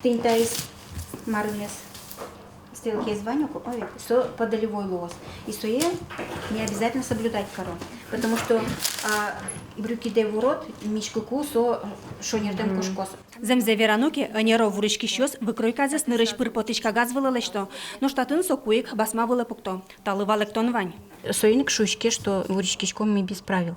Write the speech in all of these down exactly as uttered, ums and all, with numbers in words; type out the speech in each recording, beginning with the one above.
Тӥнь таиз марымез. Стрелкез вань ук, ой, со по долевой луоз. И сое не обязательно соблюдать каро, потому что, а, брюкидэ вурод, миськыку со шонердэм кошкоз. Зэмзэ верано ке, ӧнеро вуриськисьёс выкройказэс нырысь пыр потӥсь кагаз вылэ лэсьто, нош татын соку ик басма вылэ пукто. Талы валэктон вань. Соин ик шуиське, что вуриськиськом ми без правил.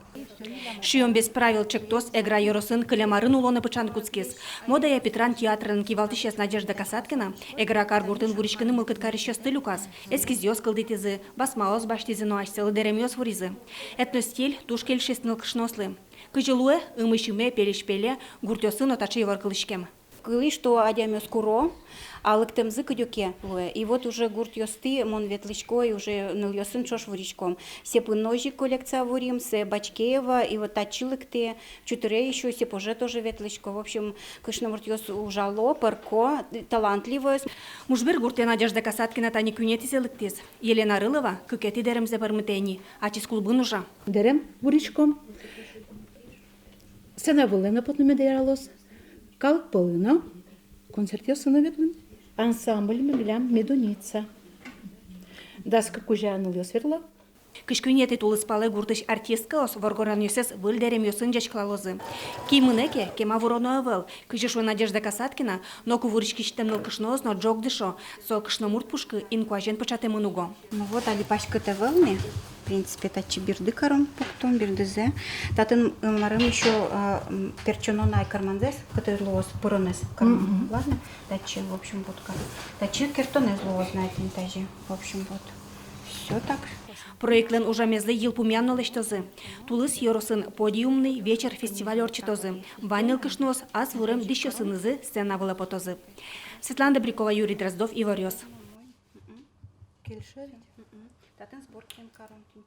Шуом без правил чектос Эгра ёросын кылем арын улонэ пыӵан кутскиз. Модая Петран театрын кивалтӥсез Надежда Касаткина Эгра каргуртын вуриськыны мылкыд карисьёсты люказ. Эскизъёс кылдытӥзы, басмаос басьтӥзы но асьсэлы дэремъёс вуризы. Этностиль туж кельшиз нылкышноослы. Кызьы луэ, ымысь-ыме, пельысь-пеле гуртъёсы но таӵе ивор кылӥськем. Кылӥ, что адямиос куро, а лыктэмзы кыдёке луэ. И вот уже гуртъёстӥ мон ветлӥсько, и уже нылъёсын ӵош вуриськом. Сепын озьы ик коллекция вурим, сэ Бачкеева, и вот татчы лыктэ, Чутыре ещё, Сепоже тоже ветлӥсько. В общем, кышномуртъёс ужало, пӧрко, талантливоесь. Мужбер гуртэ Надежда Касаткина тани куинетӥзэ лыктӥз. Елена Рылова кыкетӥ дэремзэ пӧрмытэ ини, ачиз клубын ужа. Дэрем вуриськом. Сцена вылэ но потыны мед яралоз, калык пӧлы но, концертъёсы но ветлыны. Ансамбльмы милям «Медуница». Дас кык кузя нылъёс ветло. Кызь куинетӥ тулыспалэ гуртысь артисткаос воргоронъёссэс выль дэремъёсын ӟечкылалозы. Кин мынэ ке, кема вуроно ӧвӧл. Кызьы шуэ Надежда Касаткина, ноку вуриськисьтэм нылкышноос но ӝог дышо, со кышномурт пушкы инкуазен пыӵатэмын уго. Ну вот, али паськыт ӧвӧл ни. В принципе, татчы бирды каром, пуктом бирдызэ. Татын, э, марым ещё, э, м, перчоно на ай карманзэс, кытын луоз пыронэз карман. Мгм. Ладно? Татчы, в общем, вот как. Татчы кертонэз луоз на ай тӥнь тазьы. В общем, вот. Всё так. Проектлэн ужамезлы йылпумъян но лэсьтозы. Тулыс ёросын «Подиумный вечер» фестиваль ортчытозы. Вань нылкышноос ас вурем дӥсьёсынызы сцена вылэ потозы. Светлана Добрякова, Юрий Дроздов, «Иворъёс». Кельше ведь. Татын сборкаен каром.